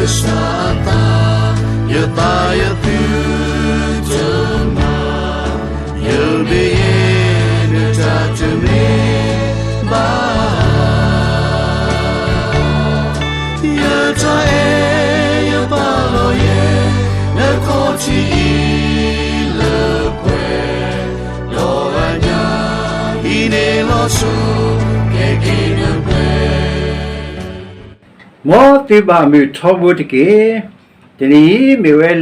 ကစၢ်အသး, ယသးယသုတမၤ, ယဘၣ်ယဲနတၢ်တမ့ၢ်ဘၣ်. ယတၢ်အဲၣ်ယပာ်လီၤယဲ, နခီၣ်ထံးအံၤလၢပှဲၤ, ဒီးအညၣ်အံၤန့ၣ်လီၤဆိ, ကဲက့ၤနပှဲၤ မ်သုဘၣ်မုာ်ထီဘိတက့ၢ်. တနံၤအံၤမ့ၢ်ဝဲ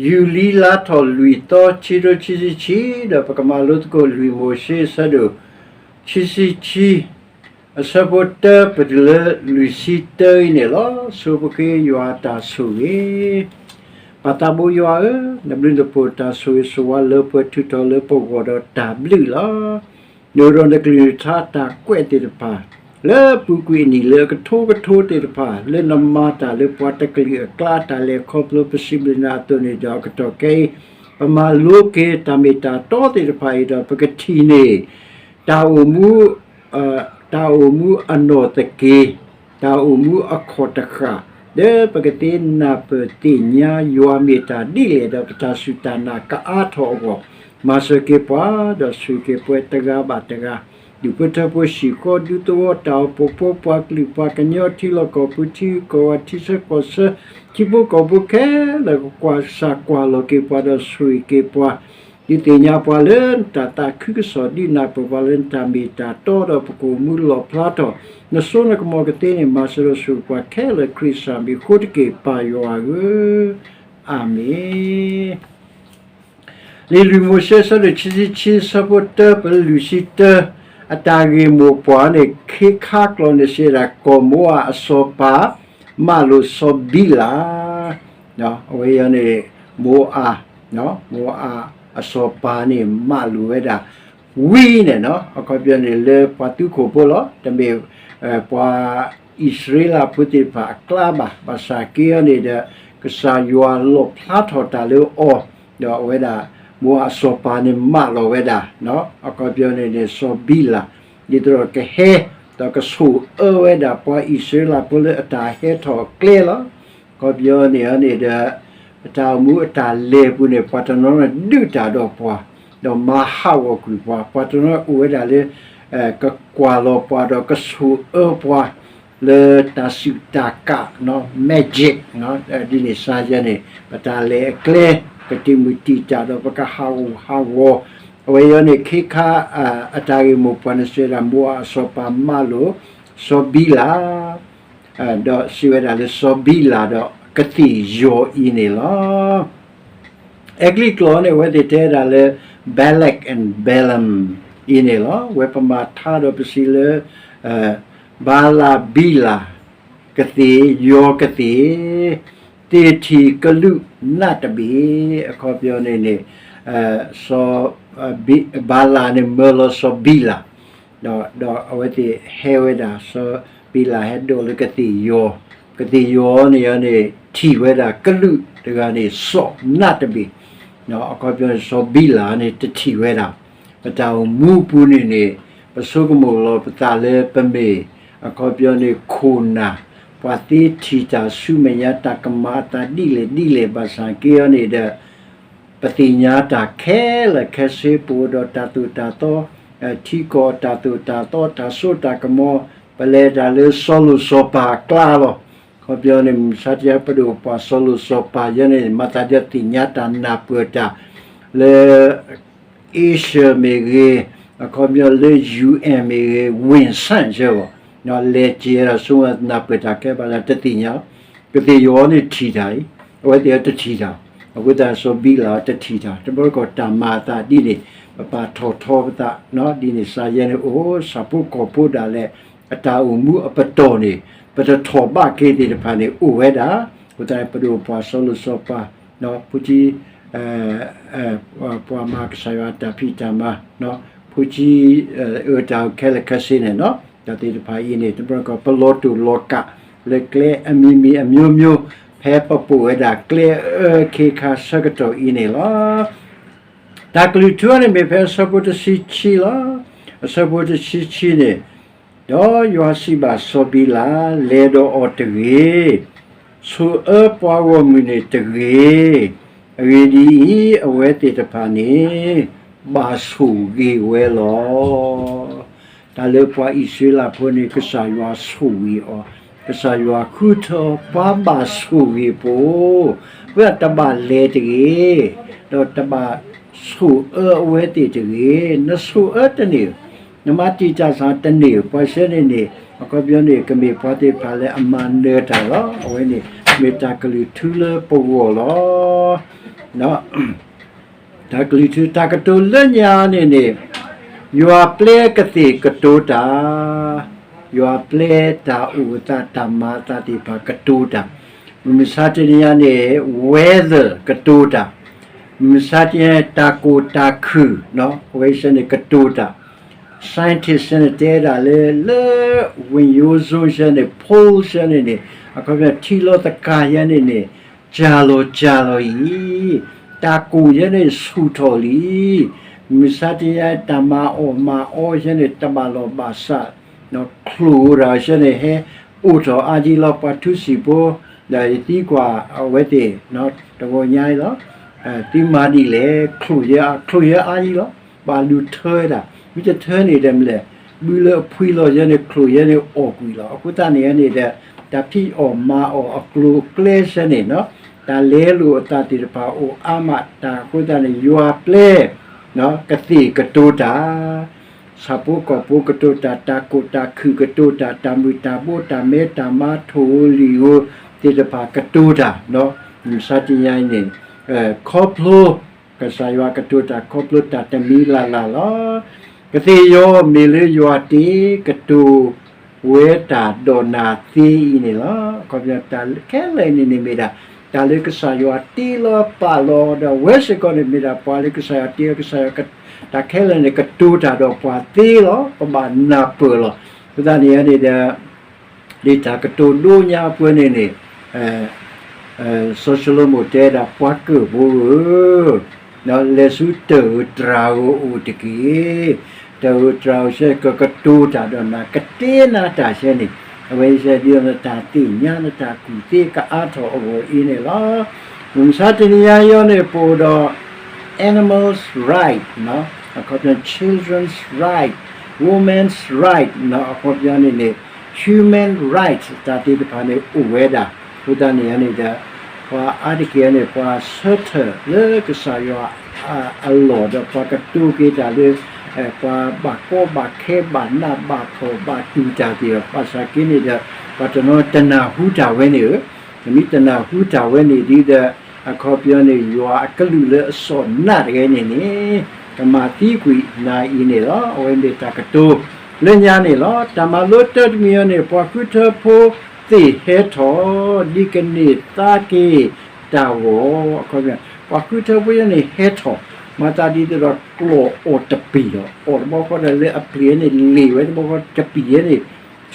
ယူၤလံလါထီၣ်လွံၢ်သီ ခံကထိခံဆံခံ, ဒီးပကမၤလိသကိးလွံၢ်မိၤၡ့ အဆၢဒိၣ် ခံဆံခံ, အဆၢဖိတၢ ပတုၤလၢလွံၢ်ဆံတၢအံၤန့ၣ်လီၤ. ဆိပဃ့ယွၤအတၢ်ဆိၣ်ဂ့ၤ. ပၢ်သးဘိယွၤဧၢ, နဘျုးနဖှိၣ်တၢ်ဆိၣ်ဂ့ၤဆိၣ်ဝါလၢပှဲၤထူးထီၣ်လၢပဂီၢ်ဒီးတၢ်ဘျုးလီၤ. နအိၣ်ဒီးနကလုၢ်နကထါတၢ်ကွဲးသ့ၣ်တဖၣ် လၢပူၤကွံာ်အနံၣ်လၢအကထိကထိသ့ၣ်တဖၣ် လၢနမၤတၢ်လၢပှၤတကလုာ်အကျါ တၢ်လဲၤခီဖျိပစံးဘျုးနၤအသိးန့ၣ်ဒီး အကတီၢ်ခဲအံၤ ပမၤလိက့ၤတၢ်မ့ၢ်တၢ်တီသ့ၣ်တဖၣ်အံၤဒီး ပကထံၣ်န့ၢ် တၢ်အိၣ်မူ တၢ်အိၣ်မူအနီၢ်သက့ၤ, တၢ်အိၣ်မူအခီၣ်တဃၣ်, လၢပကသ့နၢ်ပၢၢ်သ့ၣ်ညါယွၤမ့ၢ်တၢ်ဒ်လဲၣ်ဒီး ပတၢ်စူၢ်တၢ်နာ်ကအါထီၣ်အဂီၢ်, မၤစၢၤက့ၤပှၤ ဒီးဆိၣ်ဂ့ၤက့ၤပှၤတဂၤဘၣ်တဂၤ, ဒူၣ်ဖိထၢဖိ ဟံၣ်ဃီ ဒူသဝီ တၢ်အိၣ်ဖှိၣ်ဖိ ပှၤကလုာ်ပှၤကညီ ထံလီၢ်ကီၢ်ပူၤ ထံဂုၤကီၢ်ဂၤ ထံဆၢကီၢ်ဆၢ ထံဖိကီၢ်ဖိခဲလၢာ် ကစၢ်ကွၢ်လီၤက့ၤပှၤဒီးဆိၣ်ဂ့ၤက့ၤပှၤ ဒုးသ့ၣ်ညါပှၤလၢနတၢ်သးခုကစီၣ် ဒုးနၢ်ပၢၢ်ပှၤလၢနတၢ်မ့ၢ်တၢ်တီဒီးပကအိၣ်မူလီၣ်ဖျါထီၣ် နစိနကမီၤကသ့န့ၣ် မၤစၢၤဒီးဆိၣ်ဂ့ၤပှၤခဲလၢာ် ခရံာ်စၢ်မံၤအဃိတက့ၢ် ပၢ်ယွၤဧၢ, အၤမ့ၣ်. လံာ်လွံၢ်မိၤၡ့ အဆၢဒိၣ်ခံဆံခံ အဆၢဖိတၢ ပတုၤလွံၢ်ဆံတၢ, အတၢ်ဂ့ၢ်မိၢ်ပှၢ်န့ၣ် ခ့ခါကျိာ်န့ၣ်စံးဝဲဒၣ် ကီၢ်မိအၤအစီၤပၤ မၢလိာ်စီၤဘံလး, အဝဲအံၤန့ၣ် မိအၤ, မိအၤအစီၤပၤန့ၣ် မၢလိာ်ဝဲဒၣ် ဝံန့ၣ် အခီပညီန့ၣ် လၢပှၤသုးခိၣ်ဖိလီၤ. တမ့ၢ်ပှၤအံၣ်စရ့လးဖိသ့ၣ်တဖၣ်အကျါဘၣ်. ဘၣ်ဆၣ်က့အံၤန့ၣ်ဒီး ကစၢ်ယွၤလီၣ်ဖျါထီၣ်တၢ်လၢအီၤ, ဒီးအဝဲဒၣ် မိအၤအစီၤပၤန့ၣ် မၢလီၤဝဲဒၣ် အခီပညီန့ၣ်န့ၣ် စီၤဘံလး ဒ်သိးဒီးကဟဲ ဒီးကဆိၣ်အၢဝဲဒၣ်ပှၤအံၣ်စရ့လးဖိလၢအတၢ်ဟဲထီၣ်ကျဲလီၤ. အခီပညီန့ၣ်န့ၣ်ဒီး အတၢ်အိၣ်မူအတၢ်လဲၤပူၤန့ၣ် ပှၤတနီၤန့ၣ်ဒုးတၢ်ဒီးပှၤ, ဒီးမၤဟးဂီၤကွံာ်ပှၤ, ပှၤတနီၤန့ၣ်အိၣ်ဝဲဒၣ်လၢ ကကွၢ်လီၤပှၤဒီးကဆိၣ်အၢပှၤ လၢတၢ်စူၢ်တၢ်ကး magic ဒ်န့ၣ်စါယဲန့ၣ် ပတၢ်လဲၤအကျဲ ကတံာ်မုၢ်တံာ်တာ်ဒီးပကဟးဂူာ်ဟးဂီၤ, အဝဲအံၤန့ၣ် ခ့ခါ အတၢ်ဂ့ၢ်မိၢ်ပှၢ်န့ၣ်စံးဝဲဒၣ် မိအၤအစီၤပၤမၢလိာ် စီၤဘံလး ဒီးစံးဝဲဒၣ်လၢစီၤဘံလးဒီးကသ့ၣ်ယီၤအံၤန့ၣ်လီၤ. အဲကလံးကျိာ်န့ၣ် အဝဲသ့ၣ်တဲဝဲဒၣ်လၢ Balak and Balaam အံၤန့ၣ်လီၤ. ဝဲပမၤထါဒီးပစံးလၢ ဘၤလးဘံလး ကသ့ၣ်ယီၤကသ့ၣ် သ့ၣ်ထံၣ်ကလူးနးတဘ့ၣ် အခီပညီန့ၣ်န့ၣ် စီၤ ဘၤလးန့ၣ် မၢလီၤစီၤဘံလး ဒီးအဝဲသ့ၣ်ဟဲဝဲဒၣ် စီၤဘံလးဟဲဒိးလၢကသ့ၣ်ယီၤ, ကသ့ၣ်ယီၤန့ၣ်န့ၣ် ထံၣ်ဝဲဒၣ်ကလူးတဂၤန့ၣ် စီၣ်နးတဘ့ၣ်, အခီပညီန့ၣ် စီၤဘံလးန့ၣ် တထံၣ်ဝဲဒၣ်. ပတၢ်အိၣ်မူပူၤန့ၣ်န့ၣ် ပဆိကမိၣ်လီၤပသးလၢပမ့ၢ် အခီပညီန့ၣ် ခိၣ်နၢ်, ပှၤသ့ထံၣ်တၢ်ဆူမဲာ်ညါ တၢ်ကမၤအသးဒ်လဲၣ်ဒ်လဲၣ် ဘၣ်ဆၣ်က့အံၤန့ၣ်ဒီး ပသ့ၣ်ညါတၢ်ခဲလၢာ်ခဲဆ့ ပအိၣ်ဒီးတၢ်သိၣ်တၢ်သီ, ထံကီၢ်တၢ်သိၣ်တၢ်သီ တၢ်စိတၢ်ကမီၤ, ပလဲၤတၢ်လၢစီၤလိၤစီၤပၤအကျါလီၤ. အခီပညီန့ၣ် မုၢ်မဆါတနံၤ ပဒိၣ်ပှၤစီၤလိၤစီၤပၤယဲန့ၣ် မၤသးဒ်သ့ၣ်ညါတၢ်နၢ်ပၢၢ်တၢ် လၢ Asia မ့ၢ်ဂ့ၤ, အခီပညီလၢ ယူဢၣ်မ့ၢ်ဂ့ၤ, ဝ့ၢ်ဆၣ်ယဲလီၤ, လဲၤက့ၤဒီးဆိနၢ်ပၢၢ်တၢ်ခဲဘၣ်ဒီးတသ့ၣ်ညါ, ကသ့ၣ်ယီၤန့ၣ်ထံၣ်တၢ်အံၤ, အဝဲသ့ၣ်တထံၣ်တၢ်, အဃိသတးစီၤဘံလးတထံၣ်တၢ်, တဘျီတခီၣ်တၢ်မၤအသးဒ်န့ၣ် ပပာ်ထီၣ်ထီပသး, ဒ်န့ၣ်စါယဲန့ၣ်အိၣ် ဆၣ်ဖိကီၢ်ဖိဒၣ်လဲာ် အတၢ်အိၣ်မူအပတီၢ်န့ၣ် ပတထီၣ်ဘၣ်က့ၤသ့ၣ်တဖၣ်န့ၣ် အိၣ်ဝဲဒၣ်, အဃိသတးပဒိၣ်ပှၤစီၤလိၤစီၤပၤ, ဖိဆံ ပှၤမၤကစၢ်ယွၤတၢ်ဖံးတၢ်မၤ, ဖိဆံ အၢတၢ်ခဲလၢာ်ခဲဆ့န့ၣ်, တၢ်သ့ၣ်တဖၣ်အံၤန့ၣ် တဘျီတခီၣ် ပလီၤတူာ်လီၤကာ် လၢကျဲအမံၤမံၤအမျိုးမျိုး ဖဲပပိာ်ဝဲဒၣ်ကျဲအၢခ့ခါဆၢကတီၢ်အံၤန့ၣ်လီၤ. တၢ်ကလုၢ်ထူန့ၣ်မ့ၢ်ဖဲအဆၢဖိတဆံခံလီၤ. အဆၢဖိတဆံခံန့ၣ်, ဒီးယွၤစံးဘၣ်စီၤဘံလး, လဲၤဒီးအီၤတဂ့ၤ. ဆိၣ်အၢပှၤဂီၢ်မုၢ်န့ၣ်တဂ့ၤ. အဂ့ၢ်ဒ်အံၤ, အဝဲသ့ၣ်တဖၣ်န့ၣ် ဘၣ်ဆိၣ်ဂ့ၤဝဲလီၤ. တၢ်လၢပှၤအံၣ်စရ့လးဖိန့ၣ် ကစၢ်ယွၤဆိၣ်ဂ့ၤအီၤ, ကစၢ်ယွၤဃုထၢပှၤဘၣ်ဆိၣ်ဂ့ၤဖိ, အဃိတဘၣ်လဲၤတဂ့ၤ, ဒီးတဘၣ်ဆိၣ်အၢအဝဲသ့ၣ်တဂ့ၤ. နဆိၣ်အၢတန့ၢ်, နမၤတံာ်တာ်စၢ်တန့ၢ်, ပှၤဆၢန့ၣ်န့ၣ် အခီပညီန့ၣ် ကမ့ၢ်ပှၤသ့ၣ်တဖၣ်လၢအမၤနၢၤတၢ်လီၤ. အဝဲန့ၣ် မ့ၢ်တၢ်ကလုၢ်ထူလၢပဂီၢ်လီၤ. တၢ်ကလုၢ်ထူ တၢ်ကတိၤလၢညါန့ၣ်န့ၣ်, ယွၤပျဲကသ့ၣ်ကတိၤတၢ်, ယွၤပျဲတၢ်အိၣ်အသးတၢ်မၤအသးသ့ၣ်တဖၣ်ကတိၤတၢ်, မုၢ်မဆါတနံၤညါန့ၣ် weather ကတိၤတၢ်, မုၢ်မဆါတနံၤညါန့ၣ် တၢ်ကိၢ်တၢ်ခုၣ်, အဝဲဆၢန့ၣ်ကတိၤတၢ် scientist ဆၢန့ၣ် တဲဒၣ်လၢ လၢ wind ယိ zone ဆၢန့ၣ် pole ဆၢန့ၣ်န့ၣ် အခီပညီ ထံလီၤသကၤယဲန့ၣ်န့ၣ် ကၢ်လီၤကၢ်လီၤအံၤ, တၢ်ကိၢ်ယဲန့ၣ်ဆူၣ်ထီၣ်လံ, မုၢ်မဆါတနံၤညါ တၢ်မၤအီၣ်မၤအီယဲန့ၣ် တဘၣ်လီၢ်ဘၣ်စး, ချိၣ်တၢ်ဆၢန့ၣ် ဟဲအိၣ်ထီၣ်အါဒံးလီၤ ပှၤထူစံာ်ဖိ, ဒီးယသံကွၢ်အဝဲသ့ၣ် တဂီၤညါအံၤလီၤ. သုမၤဒ်လဲၣ်, ချိၣ်ယဲ ချိၣ်ယဲအါဒံးလီၤ, ဘၣ်လူၤထၢဝဲဒၣ်, မ့ၢ်တထၢန့ၣ်ဒီးမနုၤလဲၣ်, ဘုလၢအဖှံလီၤယဲန့ၣ် ချိၣ်ယဲန့ၣ်အီၣ်ကွံာ်လီၤ. အဃိသတးန့ၣ်န့ၣ်ဒီး တၢ်ဖံးအီၣ်မၤအီၣ်အကျိၤအကျဲဆၢန့ၣ် တၢ်လဲလိာ်အသးသ့ၣ်တဖၣ်အိၣ်အါမး, တၢ်အဃိသတးန့ၣ် ယွၤပျဲ ကသ့ၣ်ကတိၤတၢ်, ဆၣ်ဖိကီၢ်ဖိကတိၤတၢ်, တၢ်ကိၢ်တၢ်ခုၣ်ကတိၤတၢ်, တၢ်မုၢ်တၢ်ဘိတၢ်မဲတၢ်မါ ထိၣ်ဧိၤလံာ်ဧိၤသ့ၣ်တဖၣ်ကတိၤတၢ်, မုၢ်မဆါတနံၤညါအံၤန့ၣ် ခီဖျိ ကစၢ်ယွၤကတိၤတၢ် ခီဖျိတၢ်တမံၤလၢ်လၢ်လီၤ. ကသ့ၣ်ယီၤ မ့ၢ်လၢယွၤတ့ကတိၤဝဲတၢ်ဒီးနၤသ့အံၤန့ၣ်လီၤ. အခီပညီတၢ်ခဲလၢာ်န့ၣ်န့ၣ်မ့ၢ်ဒၣ် တၢ်လၢကစၢ်ယွၤတ့လီၤပာ်လီၤဒီး အဝဲစ့ၢ်ကီးန့ၣ်မ့ၢ်ဒၣ်ပှၤလၢကစၢ်ယွၤတ့ ကစၢ်ယွၤ တၢ်ခဲလၢာ်န့ၣ် ကတိၤတၢ်ဒီးပှၤသ့လီၤ. ပဘၣ်နၢ်ပၢၢ်လီၤ. အဃိသတးန့ၣ်န့ၣ်ဒီး ဒ်တၢ်ကတိၤဒိညါအပူၤန့ၣ်န့ၣ် စီၤၡလိၤမိၣ်တဲဒၣ် ပှၤကၢၢ်ဖိဧၢ, လဲၤဆူတၢ်ဧိၤတြၤဧိၤအိၣ်တက့ၢ်. တၢ်ဧိၤတြၤဧိၤဆၢကကတိၤတၢ်ဒီးနၤ ကတဲနၤတၢ်ဆၢန့ၣ်, အဝဲဆၢဒ်သိးနတၢ်သ့ၣ်ညါ နတၢ်ကူၣ်သ့ကအါထီၣ်အဂီၢ်အံၤန့ၣ်လီၤ. မုၢ်မဆါတနံၤညါအံၤန့ၣ် ပအိၣ်ဒီး animals right, အခီပညီ children's right, women's right အခီပညီန့ၣ်န့ၣ် human right တၢ်သ့ၣ်တဖၣ်န့ၣ်အိၣ်ဝဲဒၣ်. အဃိသတးန့ၣ်န့ၣ်ဒီး ပှၤအါတက့ၢ်န့ၣ် ပှၤဆၢထၢၣ်လၢကစၢ်ယွၤအလီၢ်ဒီး ပှၤကတိၤက့ၤတၢ်လၢ ပှၤဘၣ်ကီဘၣ်ခဲဘၣ်နးဘၣ်ဖှီၣ်ဘၣ်တူၢ်တၢ်သ့ၣ်ဒီး ဘၣ်ဆၣ်က့န့ၣ်ဒီး ပှၤတနီၤတနၢ်ဟူတၢ်ဝဲန့ၣ်ဧၢ, နမ့ၢ်တနၢ်ဟူတၢ်ဝဲန့ၣ်ဒီး အခီပညီန့ၣ် ယွၤအကလုၢ်လၢအစီၣ်နးတဂၤန့ၣ်န့ၣ် ကမၤသံကွံာ်နၤအံၤန့ၣ်လီၤ. အဝဲမ့ၢ်တၢ်ကတိၤလၢညါန့ၣ်လီၤ. တၢ်မၤလိတၢ်တမံၤအံၤန့ၣ် ပှၤဃုထၢဖိသ့ၣ်ဟဲထီၣ် ဒ်ကန့ၢ်သါက့ၤတၢ်ဂီၤ, အခီပညီ ပှၤဃုထၢဖိယဲန့ၣ်ဟဲထီၣ် မၤသးဒ်သိးဒီးကျီၢ်အီၣ်တပံာ်ဒီး အီၣ်တဘျီဃီဒီးလၢအပျ့ၤန့ၣ်လ့ၣ်ဝဲတဘျီဃီ တပံာ်ယဲန့ၣ်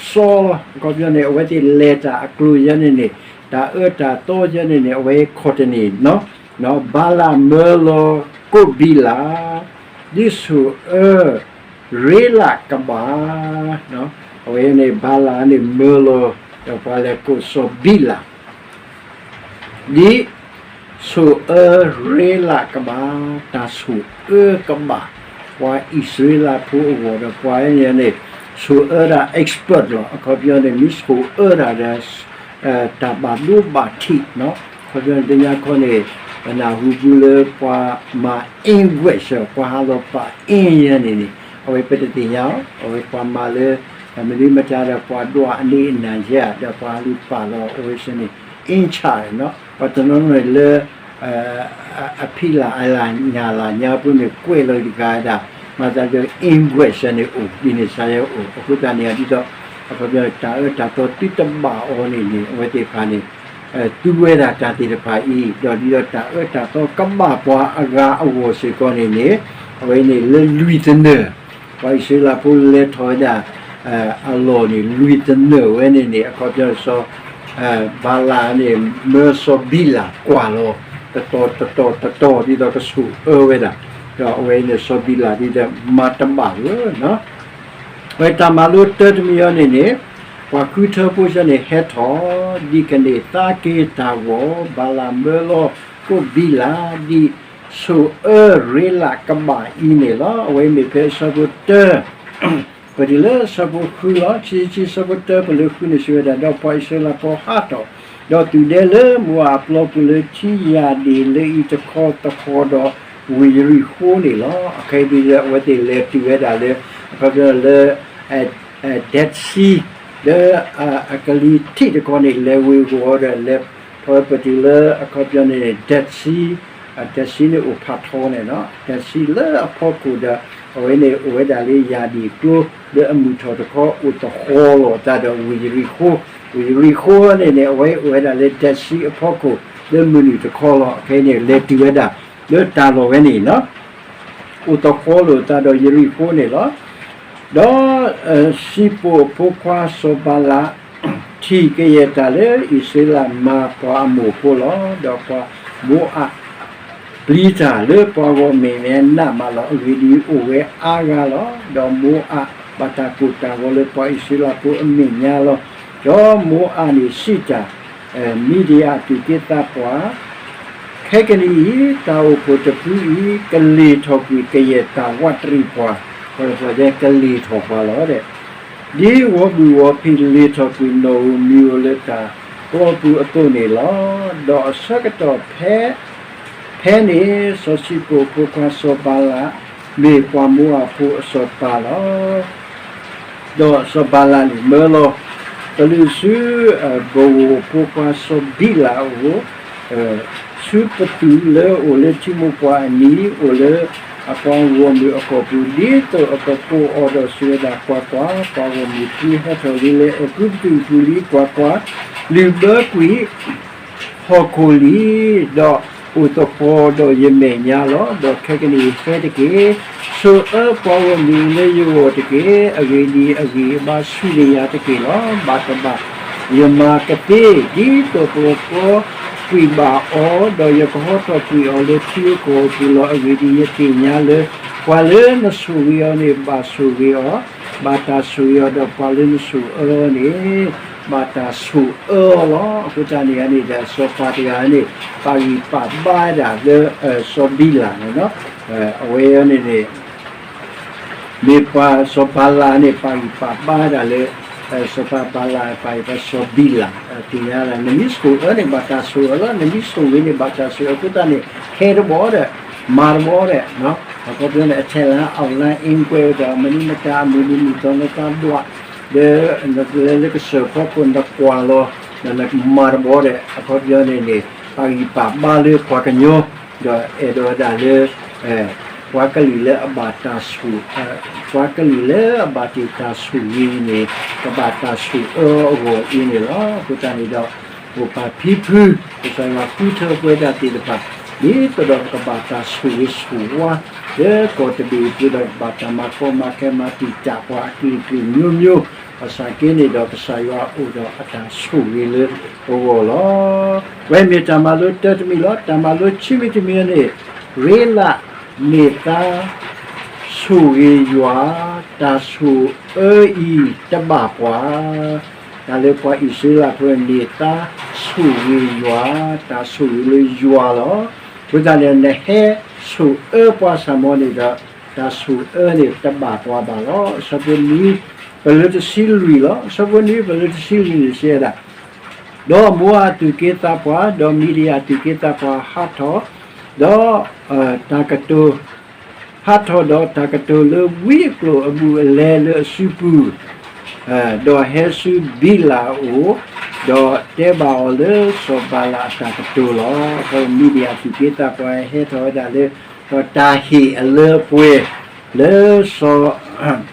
စီလီၤ. အခီပညီန့ၣ် အဝဲသ့ၣ်လဲၤတၢ်အကျိၤယဲန့ၣ်န့ၣ် တၢ်အၢတၢ်သီယဲန့ၣ်န့ၣ် အဝဲခီၣ်တန့ၢ်, ဘၤလးမၢလီၤကိးဘံလး ဒ်ဆိၣ်အၢရ့လးကဘၣ်, အဝဲန့ၣ် ဘၤလးန့ၣ်မၢလီၤ ဒီးပှၤလဲၤကိးစီၤဘံလး ဒ်ဆိၣ်အၢရ့လးကဘၣ်, တၢ်ဆိၣ်အၢကဘၣ် ပှၤအံၣ်စရ့လးဖိအဂီၢ်ဒီး ပှၤန့ၣ်န့ၣ် ဆိၣ်အၢဒၣ် expert လီၤ. အခီပညီန့ၣ် မ့ၢ်ဆိၣ်အၢဒၣ်ဒီး တၢ်ဘၣ်ဒိဘၣ်ထံး, အခီပညီန့ၣ် တနံၤညါခီန့ၣ် ပနၢ်ဟူပူၤလၢပှၤမၤ inquest ပှၤဟးလီၤပာ်အ့ၣ်ယဲန့ၣ်န့ၣ် အဝဲပတသ့ၣ်ညါအီၤ, အဝဲပှၤမၤလၢ မနုၤမတၤဒီးပှၤဒွးအန့ၣ်အနၢ်ယဲ ဒီးပှၤဟးလူၤပာ်လီၤအဝဲဆၢန့ၣ် in charge ပှၤတနီၤနီၤန့ၣ်လၢ အဖံးလၢ်အလၢ်ညၣ်လၢ်ညါပူၤန့ၣ် ကွဲးလီၤတဂၤဒၣ် မၤသးဒီး inquest န့ၣ်အိၣ် ဒ်န့ၣ်စ့ၢ်ကီးအိၣ်, အဃိသတးန့ၣ် ဒ်သိး အခီပညီ တၢ်အၢတၢ်သီသုတဘၣ်အီၤန့ၣ်န့ၣ် အဝဲသ့ၣ်တဖၣ်န့ၣ် သူဝဲဒၣ်တၢ်သ့ၣ်တဖၣ်အံၤ ဒီးဒ်သိးတၢ်အၢတၢ်သီကဘၣ်ပှၤအဂၤအဂီၢ်စ့ၢ်ကီးန့ၣ်န့ၣ် အဝဲန့ၣ်လၢလွံၢ်သနၢၣ် ပှၤအံၣ်စရ့လးဖိလဲၤထီၣ်ဝဲဒၣ် အလီၢ်န့ၣ် လွံၢ်သနၢၣ်ဝဲန့ၣ်န့ၣ် အခီပညီစီၤ ဘၤလးန့ၣ် မၢစီၤဘံလးကွၢ်လီၤ တတီၤတတီၤတတီၤ ဒ်သိးကဆိၣ်အၢဝဲဒၣ်, ဒီးအဝဲန့ၣ်စီၤဘံလးဒ်သိးမၤတဘၣ်လၢ ဝဲတၢ်မၤလိတၢ်တမံၤအံၤန့ၣ်န့ၣ် ပှၤဃုထၢဖိဆၢန့ၣ်ဟဲထီၣ်, ဒ်ကန့ၢ်သါက့ၤတၢ်ဂီၤ, ဘၤလးမၢလီၤကိးဘံလး, ဒ်ဆိၣ်အၢရ့လးကဘၣ်အံၤန့ၣ်လီၤ. အဝဲမ့ၢ်ဖဲအဆၢဖိတၢ ပတုၤလၢဆၢဖိဃုလီၤ. ခံဆံခံဆၢဖိတၢ ပလၢဃုန့ၣ်စံးဝဲဒၣ်, ဒီးပှၤအံၣ်စရ့လးဖိဟးထီၣ်, ဒီးတုၤဒဲလၢမိၤအၤအပျီပူၤလၢထံယၣ်ဒ့ၣ်လၢအံၤတခီတဃီဒီးဝ့ၢ်ယရံၣ်ဃိန့ၣ်လီၤ. အခဲအံၤဒ်အဝဲသ့ၣ်လဲၤတုၤဝဲဒၣ်လၢ အခီပညီလၢ Dead Sea လၢအကလံၤထံးတခီန့ၣ် လဲၤဝ့ၤဂီၤဒီးလဲၤထီၣ်ဝဲပတုၤလၢအခီပညီန့ၣ် Dead Sea, Dead Sea န့ၣ်အိၣ်ဖးထီန့ၣ်လီၤ. Dead Sea လၢအဖီခိၣ်ဒီး အဝဲန့ၣ်အိၣ်ဝဲဒၣ်လၢယၣ်ဒ့ၣ်ကျိလၢအမုၢ်ထီၣ်တခီ အိၣ်သဃီၤလိာ်အသးဒီးဝ့ၢ်ယရံၣ်ဃိ, ဝ့ၢ်ယရံၣ်ဃိန့ၣ်န့ၣ် အဝဲအိၣ်ဝဲဒၣ်လၢ Dead Sea အဖီခိၣ် လၢမုၢ်နုာ်တခီလီၤ. အခဲအံၤန့ၣ် လဲၤတုၤဝဲဒၣ်လၢတၢ်လီၢ်ဝဲန့ၣ်လီၤ. အိၣ်သဃီၤလိာ်အသးဒီးယရံၣ်ဃိန့ၣ်လီၤ. ဒီးစံၣ်ပိၣ်အဖိခွါစီၤဘၤလး ထံၣ်ကယဲၢ်တၢ်လၢအံၣ်စရ့လးမၤပှၤအမိၢ်ဖိလီၤ. ဒီးပှၤမိၤအၣ်ပျံၤတၢ်လၢပှၤဂီၢ်မုၢ်မဲာ်ညါနးမးလီၤ. အဂ့ၢ်ဒ်အံၤ, အိၣ်ဝဲအါဂၤလီၤ. ဒီးမိၤအၣ်ဘၣ်တၢ်ကိၢ်တၢ်ဂီၤလၢပှၤအံၣ်စရ့လးဖိအမဲာ်ညါလီၤ. ဒီးမိၤအၣ်န့ၣ်စံးတၢ်, မံၤဒယၣ်အသူၣ်က့သးပှၢ် ခဲကနံၣ်အံၤ တၢ်အိၣ်ဖှိၣ်တဖုအံၤ ကလ့ၢ်ထီၣ်ကွံာ်ကယဲၢ်တၢ်ဝးတရံးပှၤ, ကလ့ၢ်ထီၣ်ပှၤလီၤ. ဒ်ဝီၤဘူၣ်ဝီၤဖံးလ့ၢ်ထီၣ်ကွံာ်နီၣ်ဧိၤမံၤဧိၤလၢတၢ်ပျီပူၤအသိးန့ၣ်လီၤ. ဒီးအဆၢကတီၢ်ဖဲ ဖဲန့ၣ် စီၤစံၣ်ပိၣ်အဖိခွါစီၤဘၤလး မ့ၢ်ပှၤမိၤအၣ်ဖိအစီၤပၤလီၤ. ဒီးစီၤဘၤလးန့ၣ်မၢလီၤ ကလုာ်ဆူ ဘိၣ်ဧိၣ်အဖိခွါစီၤဘံလးအအိၣ်, ဆူပသူၣ်လၢအအိၣ်လၢထံမိၢ်ပှၢ်အနံၤ အိၣ်လၢအပှၤဂီၢ်မုၢ်အကီၢ်ပူၤ ဒ်သိးအကကိးအီၤဒီးစံးဝဲဒၣ်, ကွၢ်ကွၢ်, ပှၤဂီၢ်မုၢ်သုဟဲထီၣ်လံလၢအဲၤကူပတူးပူၤလံ, ကွၢ်ကွၢ်, လုၢ်ဘၢကွံာ် ဟီၣ်ခိၣ်လံ, ဒီးအိၣ်သဃီၤဒီးယမဲာ်ညါလီၤ. ဒီးခဲကနံၣ်အံၤဟဲတက့ၢ်, ဆိၣ်အၢပှၤဂီၢ်မုၢ်လၢယဂီၢ်တက့ၢ်. အဂ့ၢ်ဒ်အံၤ, အဂံၢ်အဘါဆူၣ်န့ၢ်ယၤတက့ၢ်လီၤ. ဘၣ်တဘၣ်ယမၤကသ့, ဒ်သိးပကကိးကွံာ်ဘၣ်အီၤ, ဒီးယကဟီထီၣ်ကွံာ်အီၤလၢထံဂုၤကီၢ်ဂၤပူၤလီၤ. အဂ့ၢ်ဒ်အံၤ, ယသ့ၣ်ညါလၢ ပှၤလၢနဆိၣ်ဂ့ၤအီၤန့ၣ် ဘၣ်ဆိၣ်ဂ့ၤအီၤ, ဘၣ်တၢ်ဆိၣ်ဂ့ၤအီၤ, ဒီးပှၤလၢနဆိၣ်အၢအီၤန့ၣ် ဘၣ်တၢ်ဆိၣ်အၢအီၤလီၤ. အဃိသတးန့ၣ်န့ၣ်ဒီး စီၤပၤတဂၤန့ၣ် ပာ်ဂံၢ်ပာ်ဘါဒၣ်လၢ စီၤဘံလးန့ၣ်လီၤ. အဝဲန့ၣ်န့ၣ် မ့ၢ်ပှၤစီၤဘၤလးန့ၣ် ပာ်ဂံၢ်ပာ်ဘါဒၣ်လၢ စီၤပၤဘၤလး ပာ်ဂံၢ်ပာ်စီၤဘံလး, သ့ၣ်ညါလၢ နမ့ၢ်ဆိၣ်အၢန့ၣ် ဘၣ်တၢ်ဆိၣ်အၢလီၤ, နမ့ၢ်ဆိၣ်ဂ့ၤန့ၣ် ဘၣ်တၢ်ဆိၣ်အၢ. အဃိသတးန့ၣ် ခဲတဘီဒီး မၤတဘီဒီး အခီပညီန့ၣ် အထဲလၢ online inquiry ဒီး မနုၤမတၤအမုၢ်နံၤမုၢ်သီလၢသးဒွး ဒီးနလဲၤလၢကစၢၢ်ဖီခိၣ်နကွၢ်လီၤ ဒီးနမၤတဘီဒီး အခီပညီန့ၣ်န့ၣ် ပာ်ဂံၢ်ပာ်ဘါလၢပှၤကညီ ဒီးအဲၣ်ဒိးဝဲဒၣ်လၢ ပှၤကလုာ်လၢအဘၣ်တၢ်ဆိၣ်, ပှၤကလုာ်လၢအဘၣ်တ့ၢ်တၢ်ဆိၣ်ဂ့ၤန့ၣ် ကဘၣ်တၢ်ဆိၣ်အၢအဂီၢ်အံၤန့ၣ်လီၤ. အဃိသတးန့ၣ်ဒီး မိၢ်ပၢ်ဖံဖု ကစၢ်ယွၤဃုထၢပဝဲဒၣ်သ့ၣ်တဖၣ် ဒ်သိးဒီးပကဘၣ်တၢ်ဆိၣ်ဂ့ၤဆိၣ်ဝါ လၢကီၢ်တဘ့ၣ်အပူၤဒီး ကဘၣ်တၢ်မၤကီမၤခဲမၤတံာ်တာ်ပှၤအကလုာ်ကလုာ်မျိုးမျိုး ဘၣ်ဆၣ်က့န့ၣ်ဒီး ကစၢ်ယွၤအိၣ်ဒီးအတၢ်ဆိၣ်ဂ့ၤလၢပဂီၢ်လီၤ. ဝဲမ့ၢ်တၢ်မၤလိတၢတမံၤလီၤ. တၢ်မၤလိခံမံၤတမံၤန့ၣ် ရ့လးန့ၢ်သါ ဆိၣ်ဂ့ၤယွၤ, တၢ်ဆိၣ်အၢအံၤတဘၣ်ပှၤ, တၢ်လၢပှၤအံၣ်စရ့လးဖိန့ၢ်သါဆိၣ်ဂ့ၤယွၤ, တၢ်ဆိၣ်ဂ့ၤလၢယွၤလီၤ. အဃိသတးန့ၣ် နဟဲဆိၣ်အၢပှၤစၢ်မီၤန့ၣ်ဒီး တၢ်ဆိၣ်အၢန့ၣ်တဘၣ်ပှၤဘၣ်လီၤ. အဆၢဖိနွံ ပလၢတဆံလွံၢ်လီၤ. အဆၢဖိနွံ ပလၢတဆံလွံၢ်န့ၣ်စံးဝဲဒၣ် ဒီးမိၤအၣ်အသူၣ်က့သးပှၢ်, ဒီးမံၤဒယၣ်အသူၣ်က့သးပှၢ်ဟးထီၣ်, ဒီး တၢ်ကတိၤ ဟးထီၣ်ဒီးတၢ်ကတိၤလၢဝံအကျိာ်အဘူးအလဲလၢအစုပူၤ, ဒီးဟဲဆူဘံလးအအိၣ်, ဒီးတဲဘၣ်အီၤလၢစီၤဘၤလးအတၢ်ကတိၤလီၤ. မံၤဒယၣ်အသူၣ်က့သးပှၢ်ဟဲထီၣ်ဝဲဒၣ်လၢ ဒီးတၢ်ဟ့ၣ်အလၢအပှဲၤလၢစီၤ ဘံလးအအိၣ်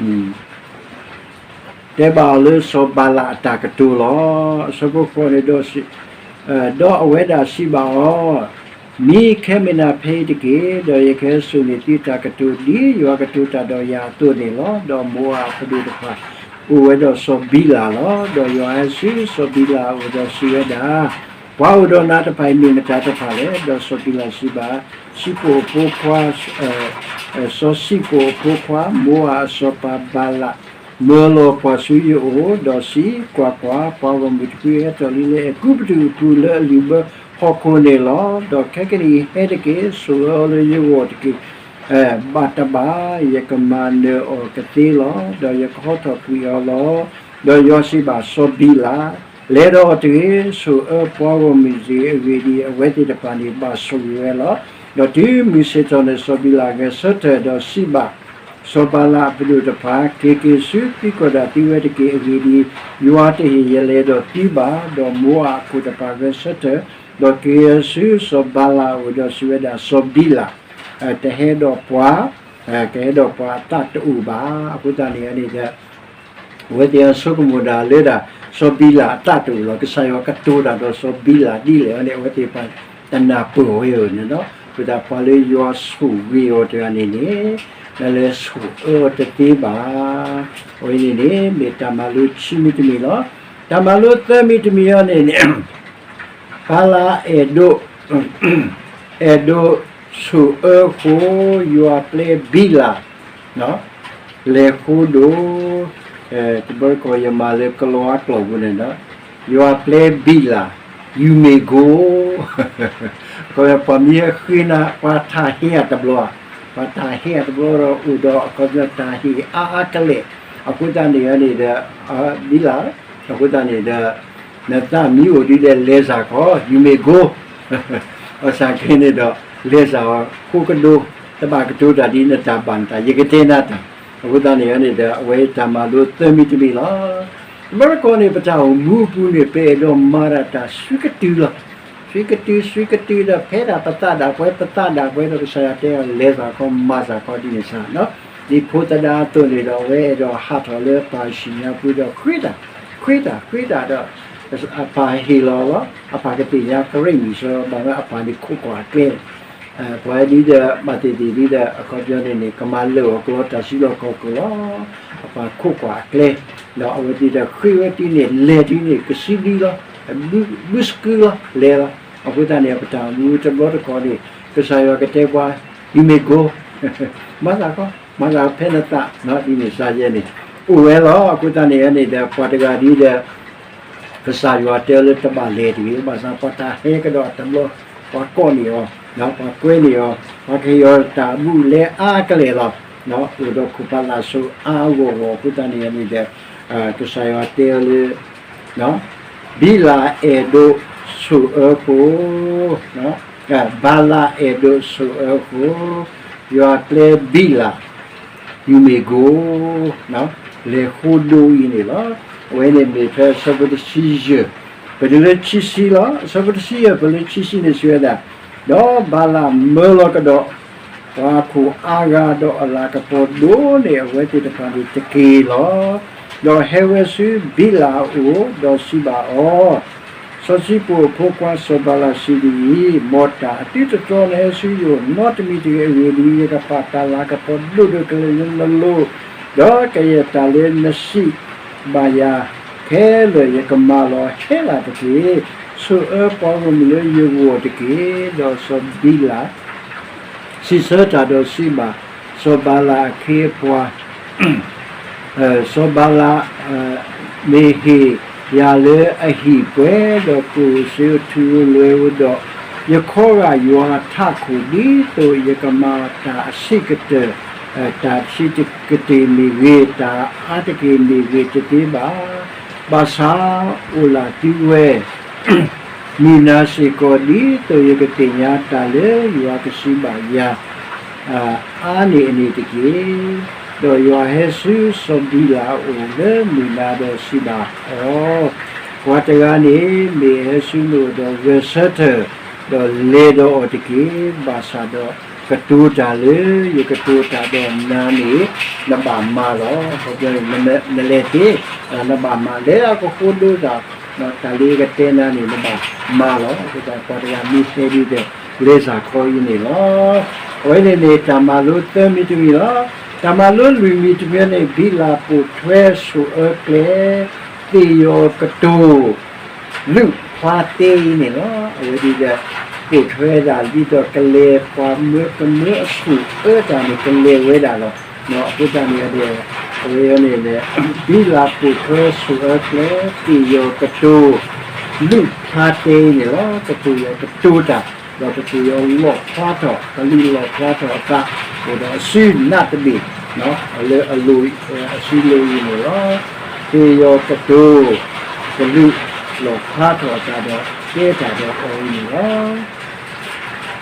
လီၤ. တဲဘၣ်အီၤလၢစီၤဘၤလးအတၢ်ကတိၤလီၤ. အဆၢဖိဃိးန့ၣ်ဒီး ဒီးအဝဲဒၣ်စံးဘၣ်အီၤ, မံခဲမုၢ်နၤဖဲအံၤတက့ၢ်, ဒီးယကဟဲစိာ်န့ၢ်သုတၢ်ကတိၤ ဒ်ယွၤကတိၤတၢ်ဒီးယၤအသိးန့ၣ်လီၤ. ဒီးမိၤအၣ်အပဒိၣ်တဖၣ် အိၣ်ဝဲဒီးစီၤဘံလးလီၤ. ဒီးယွၤဟဲဆူစီၤဘံလးအအိၣ်ဒီးစံးဝဲဒၣ်, ပှၤအိၣ်ဒီးနၤတဖၣ်အံၤမ့ၢ်မတၤတဖၣ်လဲၣ်. ဒီးစီၤဘံလးစံးဘၣ် စံၣ်ပိၣ်အဖိခွါ, စီၤစံၣ်ပိၣ်အဖိခွါ မိၤအၤအစီၤပၤဘၤလး, မၢလီၤပှၤဆူယအိၣ်, ဒီးစံး, ကွၢ်ကွၢ်, ပှၤဂီၢ်မုၢ်တဖုဟဲထီၣ်လံလၢအဲၤကူပတူးအပူၤ လၢအလုၢ်ဘၢဟီၣ်ခိၣ်န့ၣ်လီၤ. ဒီးခဲကနံၣ်အံၤဟဲတက့ၢ်, ဆိၣ်အၢအီၤလၢယဂီၢ်တက့ၢ်. ဘၣ်တဘၣ်, ယကမၤနၢၤအီၤကသ့လီၤ. ဒီးယကဟီထီၣ်ကွံာ်အီၤလီၤ. ဒီးယွၤစံးဘၣ်စီၤဘံလး, လဲၤဒီးအီၤတဂ့ၤ, ဆိၣ်အၢပှၤဂီၢ်မုၢ်တက့ၢ်. အဂ့ၢ်ဒ်အံၤ, အဝဲသ့ၣ်တဖၣ်န့ၣ် ဘၣ်ဆိၣ်ဂ့ၤဝဲလီၤ. ဒီးတုၤမုၢ်ဆ့ၣ်ထီၣ်န့ၣ် စီၤဘံလးဂဲၤဆၢထၢၣ်, ဒီးစံးဘၣ်စီၤဘၤလးအပဒိၣ်တဖၣ်, က့ၤက့ၤဆူ သံကွၢ်ဒၣ်သုဝဲတက့ၢ်. အဂ့ၢ်ဒ်အံၤ, ယွၤတဟ့ၣ်ယလဲၤဒီးသုဘၣ်. ဒီးမိၤအၤအခိၣ်တဖၣ်ဂဲၤဆၢထၢၣ်, ဒီးက့ၤဆူစီၤဘၤလးအအိၣ်, ဒီးစံးဝဲဒၣ်, စီၤဘံလး တဟဲဒီးပှၤ, ကဟဲဒီးပှၤအသးတအိၣ်ဘၣ်. အဃိသတးန့ၣ်န့ၣ်ဒီး အဝဲသ့ၣ်အဆိကမိၣ်ဒၣ်လၢဒၣ် စီၤဘံလးအသးတအိၣ်လီၤ. ကစၢ်ယွၤကတိၤတၢ်ဒီးစီၤဘံလးဒ်လဲၣ်န့ၣ် အဝဲသ့ၣ်တဖၣ်တနၢ်ပၢၢ်ဝဲဧိၤန့ၣ်လီၤ. အဃိသတးပှၤလၢယွၤဆိၣ်ဂ့ၤအီၤတဂၤန့ၣ်န့ၣ် လၢဆိၣ်အၢအီၤတသ့ဘၣ်. အဝဲန့ၣ်န့ၣ် မ့ၢ်တၢ်မၤလိခံမံၤတမံၤလီၤ. တၢ်မၤလိသၢမံၤတမံၤအံၤန့ၣ်န့ၣ် ဘၤလးအဲၣ်ဒိး အဲၣ်ဒိးဆိၣ်အၢအဃိ, ယွၤပျဲဘံလး လဲၤဃိဒိၣ်, တဘျီတခီၣ်ယမၤလၢကလီအကျိာ်ပူၤန့ၣ်ဒီး ယွၤပျဲဘံလး you may go. အခီပညီ ပှၤမ့ၢ်ဟဲဃ့နၤ ပှၤတၢ်ဟ့အတဘျီ, ပှၤတၢ်ဟ့အတဘျီဒီး အိၣ်ဒီးအခီပညီတၢ်ဟ့ၣ်အါအါကလဲာ်, အဃိသတးန့ၣ်န့ၣ်ဒီး ဘံလး, အဃိသတးန့ၣ်ဒီး နသးမံအိၣ်ဒ်လဲၣ် လဲၤစၢ်ခီ you may go. ဘၣ်ဆၣ်ခဲအံၤန့ၣ်ဒီး လဲၤစၢ်အီၤ ဃိကဒိ, တဘၣ်ကတိၤတၢ်ဒ်နတၢ်ဘၣ်နတၢ်, ယကတဲနၤတၢ်. အဃိသတးန့ၣ်န့ၣ်ဒီး အဝဲတၢ်မၤလိသၢမံၤတမံၤလီၤ. တဘျီတခီၣ်န့ၣ် ပတၢ်အိၣ်မူအပူၤန့ၣ် ပအဲၣ်ဒိးမၤဒၣ်တၢ်ဆှံကတုၤလီၤ. ဆှံကတုၤ ဆှံကတုၤဒီး ဖဲဒၣ်ပသးဒၣ်ပှဲၤ ပသးဒၣ်ပှဲၤဒီး ကစၢ်ယွၤတဲအီၤ လဲၤစၢ်ခီ မၤစၢ်ခီဒ်န့ၣ်စ့ၢ်နီၤ. ဒ်ဖိသဒါအသိးန့ၣ်ဒီး အဝဲအဲၣ်ဒိးဟးထီၣ်လၢပၢ်ဆံၣ်ညါပူၤဒီး ဃ့တၢ်, ဃ့တၢ်, ဃ့တၢ်ဒီး အပၢ်ဟ့ၣ်လီၤလီၤ. အပၢ်ကသ့ၣ်ညါကရ့ၣ်နံၣ်စ့ၢ် ဘၣ်ဝဲအပၢ်န့ၣ်ခိးကွၢ်အကျဲ ပှၤဒ်ဒီး ဘၣ်သ့ၣ်သ့ၣ်ဒ်ဒီး အခီပညီန့ၣ်န့ၣ် ကမၤလၢာ်အီၤကျီတၢ်စုလီၢ်ခီၣ်ခိၣ်လီၤ. အပၢ်ခိးကွၢ်အကျဲ ဒီးအဝဲသ့ၣ်ဒီးဃ့ဝဲတုၤန့ၣ် လဲၤတုၤန့ၣ် ကစံဒံလီၤ, ဘုစကုလီၤ လဲၤလီၤ. အဃိသတးန့ၣ် ပတၢ်အိၣ်မူတဘျီတခီၣ်န့ၣ် ကစၢ်ယွၤကတဲပှၤ you may go, မၤစၢ်ခီ, မၤစၢ်ဖဲနသးနီၤ ဒ်န့ၣ်စ့ၢ်ယဲန့ၣ် အိၣ်ဝဲလီၤ. အဃိသတးန့ၣ်န့ၣ်ဒီး ပှၤတဂၤဒ်ဒီး ကစၢ်ယွၤတဲလၢတဘၣ်လဲၤတဂ့ၤ, ဘၣ်ဆၣ်ပှၤတၢ်ဟဲကဒီးအတဘျီ, ပှၤကိးန့ၢ်အီၤ, ပှၤကွဲန့ၢ်အီၤ, ပှၤကဟ့ၣ်အီၤတၢ်အဘူးအလဲအါကလဲာ်လီၤ. အိၣ်ဒီးခိၣ်ဖးလၢ်စိၤအါအါဂီၢ်ဂီၢ်အဃိသတးန့ၣ်န့ၣ်ဒီး ကစၢ်ယွၤတဲအီၤလၢ ဘံလးအဲၣ်ဒိးဆိၣ်အၢဃိ, ဘၤလးအဲၣ်ဒိးဆိၣ်အၢဃိ, ယွၤပျဲဘံလး you may go, လဲၤဃိဒိအံၤန့ၣ်လီၤ. အဝဲန့ၣ်မ့ၢ်ဖဲအဆၢဖိတဆံယဲၢ် ပတုၤလၢခံဆံလီၤ. အဆၢဖိတဆံယဲၢ် ပတုၤလၢခံဆံန့ၣ်စံးဝဲဒၣ်, ဒီးဘၤလးမၢလီၤကဒီး ပှၤခိၣ်အါဂၤဒီးအလၤကပီၤဒိၣ်န့ၢ်အဝဲသ့ၣ်တဖၣ်န့ၣ်တက့ၢ်လီၤ. ဒီးဟဲဝဲဆူဘံလးအအိၣ် ဒီးစံးဘၣ်အီၤ, စီၤစံၣ်ပိၣ်အဖိခွါစီၤဘၤလးစံးဒ်အံၤ, မ်တၢ်အသုတတြီနဟဲဆူယအိၣ်နီတမံၤတဂ့ၤ. အဂ့ၢ်ဒ်အံၤ, ယကပာ်တၢ်လၤကပီၤဒိၣ်ဒိၣ်ကလဲာ်လၢနလိၤ, ဒီးကယဲၢ်တၢ်လၢနစံးဘၣ်ယၤခဲလၢာ် ယကမၤလီၤဟဲလၢာ်တက့ၢ်. ဆိၣ်အၢပှၤဂီၢ်မုၢ်လၢယဂီၢ်တက့ၢ်. ဒီးစီၤဘံလး စံးဆၢတၢ်ဒီးစံးဘၣ် စီၤဘၤလးအခ့အပှၤ, စီၤဘၤလး မ့ၢ်ဟ့ၣ်ယၤလၢအဟံၣ်ပှဲၤ ဒီးကိၣ်စ့အထူအလွဲဧိၤဒီး ယခီဂာ်ယွၤအထးခိၣ် ဒ်သိးယကမၤတၢ်အဆံးကတၢၢ်, တၢ်ဆံးကတ့ၢ်မ့ၢ်ဂ့ၤ, တၢ်အါတက့ၢ်မ့ၢ်ဂ့ၤတသ့ဘၣ်. ဘၣ်ဆၣ်အိၣ်လၢသုဝဲ မုၢ်နၤစ့ၢ်ကီး ဒ်သိးယကသ့ၣ်ညါတၢ်လၢယွၤကစံးဘၣ်ယၤ အါန့ၢ်အန့ၣ်တက့ၢ်. ဒီးယွၤဟဲဆူစီၤဘံလးအအိၣ်လၢမုၢ်နၤဒီးစံးဘၣ်အီၤ, ပှၤတဂၤန့ၣ်မ့ၢ်ဟဲဆူနအိၣ်ဒီးဂဲၤဆၢထၢၣ်, ဒီးလဲၤဒီးအီၤတက့ၢ်. ဘၣ်ဆၣ်ဒီးကတိၤတၢ်လၢယကတိၤတၢ်ဒီးနၤန့ၣ် နဘၣ်မၤလီၤ. နလဲၤသ့, နဘၣ်မၤ လဲၤအကဃိဒိသး, တၢ်လၢယကတဲနၤန့ၣ် နဘၣ်မၤလီၤ. အဃိသတးပှၤတဂၤမ့ၢ်ဟဲဒ်ဒီး လဲၤစၢ်ခီအံၤန့ၣ်လီၤ. အဝဲန့ၣ်န့ၣ် တၢ်မၤလိသၢမံၤတမံၤလီၤ. တၢ်မၤလိလွံၢ်မံၤတမံၤန့ၣ် ဘံလးပိာ်ထွဲဆိၣ်အၢကျဲ သ့ၣ်ယီၤကတိၤ လုး ဖါတ့အံၤန့ၣ်လီၤ. အဝဲဒ်ဒီး ပိာ်ထွဲဒၣ်ဒ်သိးကလဲၤပှၤမၢကမၢအဆိၣ်အၢတၢ်န့ၣ် ကလဲၤဝဲဒၣ်လီၤ. အဃိသတးန့ၣ်ဒီး အဝဲန့ၣ် ဘံလးပိာ်ထွဲဆိၣ်အၢကျဲ သ့ၣ်ယီၤကတိၤ လုၢ်ဖါတ့အံၤန့ၣ်လီၤ. ကသ့ၣ်ယီၤကတိၤတၢ် ဒီးကသ့ၣ်ယီၤလီၣ်ဖျါထီၣ် ကလုၢ်လီၣ်ဖျါထီၣ်အသး အိၣ်ဒီးအစုနးတဘ့ၣ် လၢအလိၤ အစုလိၤအံၤန့ၣ်လီၤ. သ့ၣ်ယီၤကတိၤ ကလုၢ်လီၣ်ဖျါထီၣ်အသးဒီး တဲတၢ်ဒီးအီၤအံၤန့ၣ်လီၤ.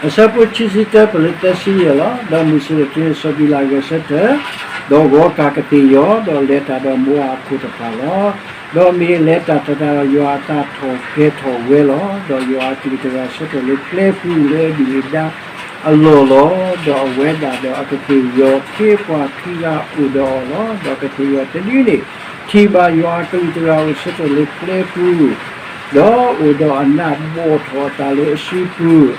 အဆၢဖိခံဆံတၢ ပလၢသၢဆံယဲၢ်လီၤ. ဒီးမုၢ်ဆ့ၣ်ထီၣ်တနံၤ စီၤဘံလးဂဲၤဆၢထၢၣ် ဒီးဂီၤကၢ်ကသ့ၣ်ယီၤ ဒီးလဲၤတၢ်ဒီးမိၤအၤအခိၣ်တဖၣ်လီၤ. ဒီးမ့ၢ်အလဲၤတၢ်တဖၣ်ဒီး ယွၤအသးထီၣ်ကဲထီၣ်ဝဲလီၤ. ဒီးယွၤအကလုၢ်တဂၤဆၢထၢၣ်လၢကျဲပူၤ လၢအဒံၣ်အဒါအလီၢ်လီၤ. ဒီးအဝဲဒၣ်ဒီးအကသ့ၣ်ယီၤခ့ပှၤခံဂၤအိၣ်ဒီးအီၤလီၤ. ဒီးကသ့ၣ်ယီၤတဒုန့ၣ် ထံၣ်ဘၣ်ယွၤအကလုၢ်တဂၤအိၣ်ဆၢထၢၣ်လၢကျဲပူၤ ဒီးအိၣ်ဒီးအနးဘီၣ်ထီၣ်အသးလၢအစုပူၤ,